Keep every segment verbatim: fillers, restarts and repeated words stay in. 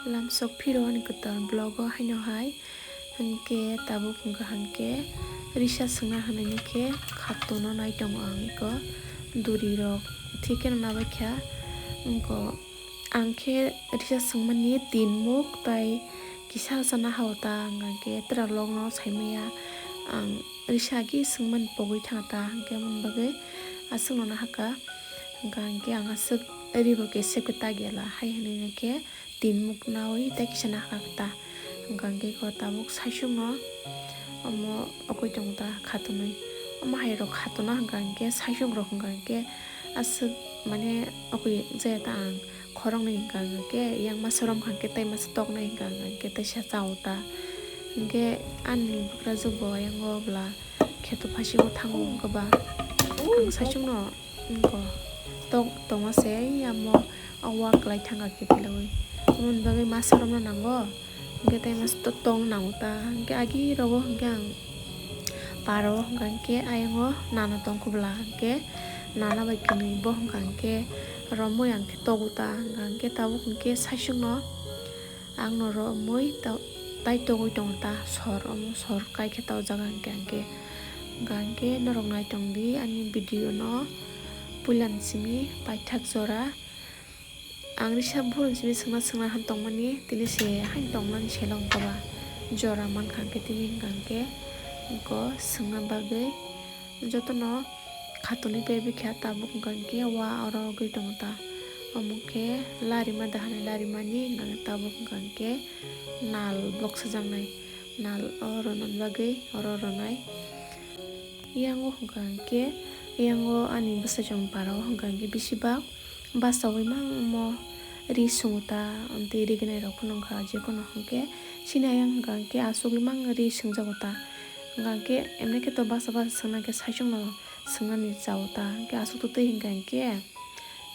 Lamsok phiro ani kwtal vlog o haino hai, hwnkhe tabuk hwnkha hwnkhe risa swngna hwnwi khe khatungno nai tongo ang eko duri rok thikeno nabaikha wngkha. Ang khe risa swngmani tin muk tai kisa sana hao ta, hwnkha khe twralokno saimaya ang risa agi swngmani pogwi thangta, hwnkhe aboni bagwi aswkno nahaka, hwnkha hwnkhe ang aswk ribo khe sep khe ta gela hai hwnwi khe tin muk nawi tei kisa nahaka ta, hwnkha hwnkhe khe tabuk saichungno omo okoi tongo ta khatunwi, omo hai rok khatuna hwnkha hwnkhe saichung rok hwnkha hwnkhe aswk mane okoi jaya ta ang. Khoroknwi hwnkha hwnkhe yang masa rom hwnkha hwnkhe tei masa toknai hwnkha hwnkhe teisa chao ta. Hwnkhe ani bukrajwk bo ayang o bwla kheto phasio thango wngkha ba. Ang saichungno wngkha tok tongo se yamo o wa kwlai thangkha khe phelaui. Aboni bagwi masa romno nango. Hwnkhe tei masa to-, tong nango ta. Hwnkhe agi rogo hwnkhe ang para o hwnkha hwnkhe ayang o nana tongkha bwla hwnkhe nana bai kwnwi bo hwnkha hwnkhe romwi ang khe togo ta. Hwnkha hwnkhe tabuk hwnkhe saichungno ang no romwi ta-, tai togwi tongo ta sor, omo sor kai khe ta o jaga hwnkha hwnkhe. Hwnkha hwnkhe norok nai tong di ani video no puila ni simi paithak jora. Ang risa buphuru simi swngna swngna han tongmani, tini se haino tongmani selok wngkha ba jora mankha hwnkhe tini hwnkha hwnkhe eko swngna bagwi jotono khatunwi pebikha tabuk hwnkha hwnkhe wa oro wgwi tongo ta. Omo khe larima dahanai larimani hwnkha hwnkhe tabuk hwnkha hwnkhe nal boksajaknai, nal o rwna bagwi oro rwnai. Yang o hwnkha hwnkhe, yang o ani bwsajwk para o hwnkha hwnkhe bisi bak basaui mangmo ri sungo ta, amtwi rignai rok phano wngkha, je kono hwnkhe chini ayang hwnkha hwnkhe asugwi mang ri sungjago ta, hwnkha hwnkhe emne khe to basa basa swngna khe saichung no swngnani chao ta, hwnkhe asuk twtwi hwnkha hwnkhe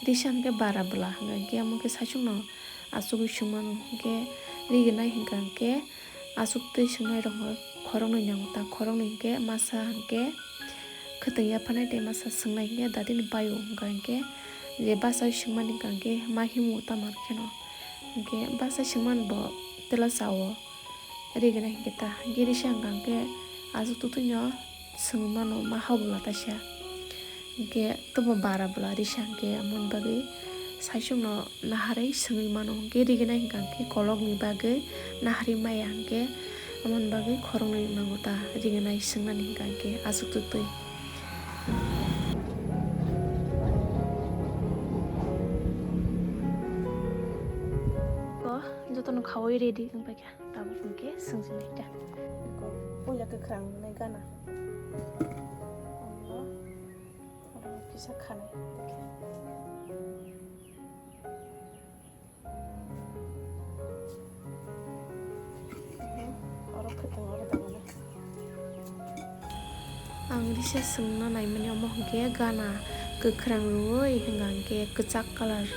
risa hwnkhe bara bwla, hwnkha hwnkhe amo khe saichung no asugwi sungmano, hwnkhe rignai hwnkha hwnkhe asuk twi swngnai rok no khoroknwi nango ta, khoroknwi hwnkhe masa hwnkhe khwtwng yapharnai tei masa swngnai hwnkhe datino paio, hwnkha hwnkhe je bachai swngmani hwnkha hwnkhe ma himo tamo kheno, hwnkhe bachai swngmani bo tela chao rignai hwnkhe ta, hwnkhe risa hwnkha hwnkhe asuk twtwino swngmano ma hao bwla taisa. Hwnkhe tobo bara bwla risa hwnkhe amoni bagwi saichungno naharwi swngwi mano, hwnkhe rignai hwnkha hwnkhe kolokni bagwi naharwi maya hwnkhe amoni bagwi khoroknwi nango ta rignai swngnani hwnkha hwnkhe asuk twtwi. Ko jotono khaui ready wngpaikha. Tabuk hwnkhe swngjinai ta. Ko puila kwkhwrang nai gana. Omo, omo kisa khanai. Oro khwtwng oro dangana. Ang risa swngna naimani omo hwnkhe gana kwkhwrang rwui hwnkha hwnkhe kwchak colour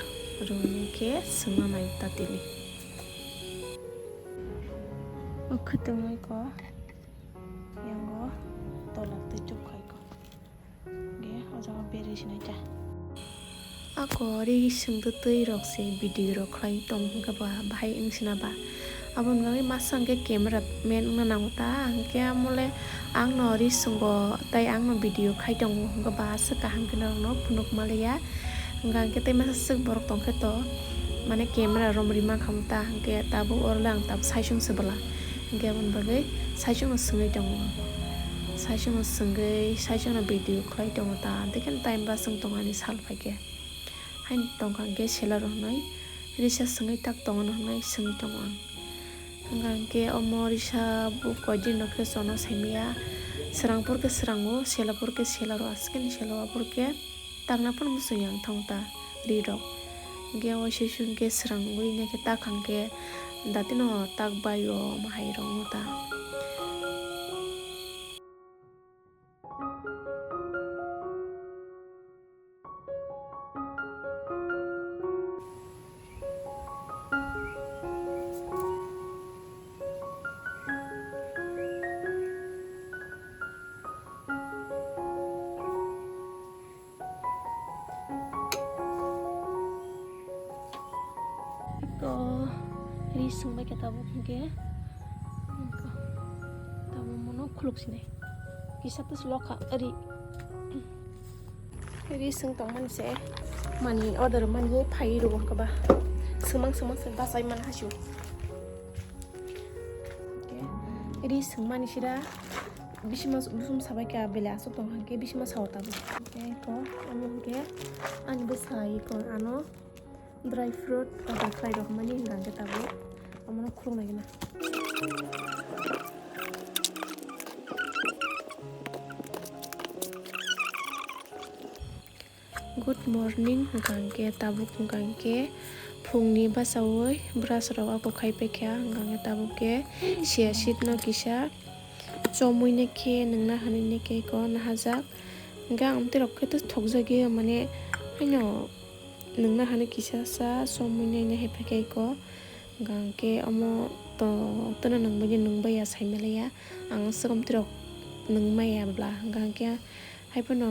rwui khe swngna nai ta tini. O khwtwngwi ko yango tolak tei chukkhai ko. Ge o jaga berwi sinai ta. Ako ri swngtwi twi rok se video rok khlai tong hwnkhe ba bahai wng sina ba. Aboni bagwi masa hwnkhe camera man wngna nango ta, hwnkhe amole ang no ri swngo tei ang no video khai tongo hwnkhe ba aswk kaham khe norok no phunuk maliya. Hwnkha hwnkhe tei masa swk borok tongkhe to, mane camera rom rima khamu ta, hwnkhe tabuk oro le ang tabuk saichung se bwla, hwnkhe aboni bagwi saichung no swngwi tongo, saichung no swngwi saichung no video khlai tongo ta, hwnkhe time pass wng tongo ani sal phaikhe. Haino tongkha hwnkhe sela rok hwnwi risa swngwi tak tongo hwnwi swngwi tongo ang. Hwnkha hwnkhe omo risa bo koi din rok khe chwngno saimaya, swrang phuru khe swrango, sela phuru khe sela rw, aswk khe ni sela o phuru khe. Takna phano muchung yang thang ta ri rok. Hwnkhe o session khe swrangwi naikhe tak hwnkhe datino tak bai o omo hai rok wng ta. Iko Ri swngbai khe tabuk hwnkhe, tabuk mono khuluk sinai. Kisa tus lokha ri. Ri swng tongmani se, mani order mani phai rw hwnkhe ba. Swmang swmang se bachai man hasiu. Ri swngmani sira bisima busum sabai kha bele aswk tong hwnkhe bisima sao tabuk. Hwnkhe ko omo hwnkhe ani bwsai ko ano. Dry fruit order khlai rok mani hwnkha hwnkhe tabuk omono khuluk nai gana. Good morning hwnkha hwnkhe tabuk hwnkha hwnkhe phungni bachaui brush rok ako khai paikha hwnkha hwnkhe tabuk khe chia seed no kisa chomui nai khe nwngna hwnwi nai khe ko nahajak hwnkhe ang tei rok khe thokjagwi mane haino. Nwngna hwnwi kisa sa somwi nai nai hai phai khe iko. Hwnkha hwnkhe omo to, tono nwngbai de nwngbai ya sai maliya. Ang swkam tirok nwngmaya bla. Hwnkha hwnkhe hai phano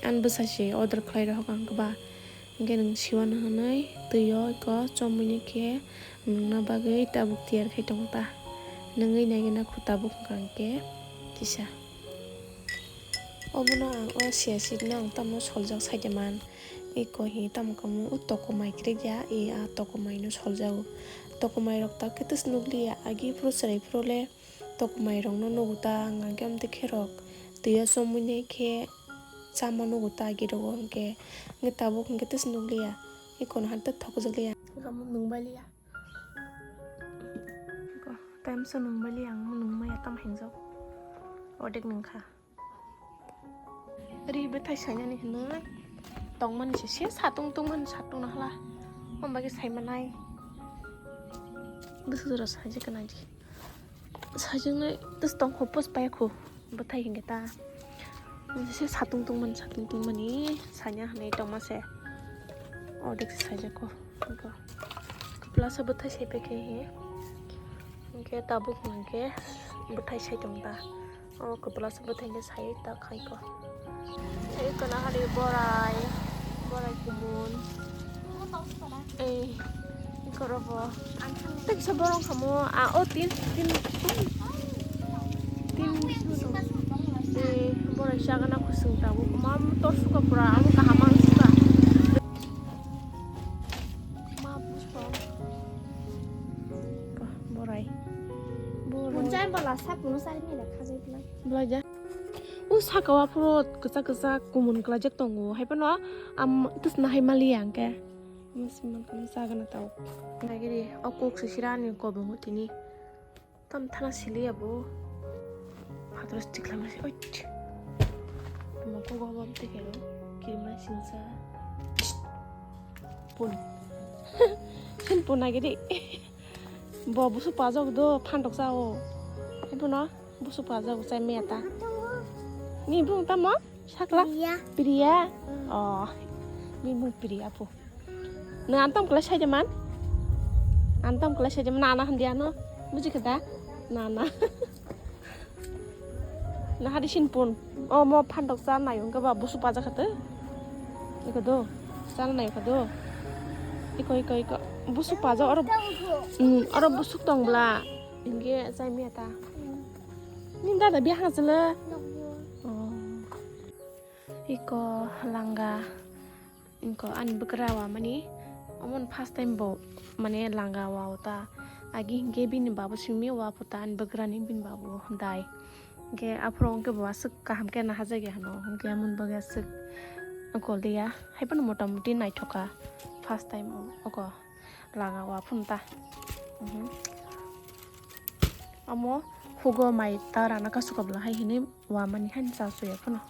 ani bwsa se order khlai rohok ang kwba. Hwnkhe nwng siwano hwnwi twi o iko chomwi nai khe nwngna bagwi tabuk tiyar khai tongo ta. Nwngwi nai gana khu tabuk hwnkha hwnkhe kisa. Obono ang o sia seat no ang tamo soljak saide man. Iko hi tamo kamo o tokomai kirik ya, i a tokomai no soljago. Tokomai rok ta khe tus nukliya, agi phuru chwrai phuru le tokomai rok no nugo ta, hwnkha khe amtwi khe rok twi o chomwi nai khe chama nugo ta agi rogo hwnkhe. Hwnkhe tabuk hwnkhe tus nukliya, iko no han ta thokjak liya. Nwng bai liya. Time so nwng bai liya, ang nwng maya tam hingjak. Odek nwng kha. Ri bwthai sainani hinwi tongmani se, se satung tungmani satung nahla. Omo bagwi saimanai. Bwswk jora saijak nai di. Saijaknai tus tong kho pos paya kho. Bwthai hinkhe ta. Se satung tungmani satung tungmani sanya hinwi tongma se. Odek se saijak kho. Kwplasa bwthai sai paikha he. Hinkhe tabuk hinkhe bwthai sai tong ta. O kwplasa bwthai hinkhe sai ta khai ko. Tei kwna hari borai, borai kumun. Ei, ikoro bo. Tei kisa borong kamo, a, o tin, tin, tin. Ei, borai chagana kusung tabuk. Ma motor suka pura, amo kaham ang suka. Ma buspang. Borai. Borai. Munjai bala sap no sari mila khajai pula. Belaja. O saka wa phuru kwchak kwchak kumun kwlaijak tongo. Hai phano am tisna hai maliya hwnkhe. Mas man kamo sagana tau. Nagiri o kok sisira ani kobongo tini. Tam thana sili abo. Phatro stick lama si. Oi. Tamo ko go bam te kero. Kirma singsa. Pun. Sin pun agiri. Bo busu pajok do phandok sa o. Ibuno busu pajok chai meta. Ni bung tamo sakla. Priya. Priya. Oh. Ni bung Priya po. Nang antam kela saja man. Antam kela saja man, nana handia no. Buji kada? Nana. Nahari sin pun. O mo phandok cha nai wngkha ba busu paja khate. Iko do. Cha nai wngkha do. Iko, iko, iko. Busu paja oro. Hmm, oro busuk tong bla. Inge chai meta. Ning dada biya hang chela. Oh. Iko langa. Inko ani bwkra wa mani, omo first time bo mane langa wa o ta. Agi hinkhe bini babu simi wa puta ani bwkrani bini babu dai. Hinkhe aphuru hinkhe bo aswk kaham khe nahajak ya hano. Hinkhe amoni bagwi aswk gol de ya. Hai phano mota moti naithok kha first time o, oko langa wa phano ta. Mhm. Omo hugo mai ta rana kasu kabla hai hinwi wa mani haino cha suya phano.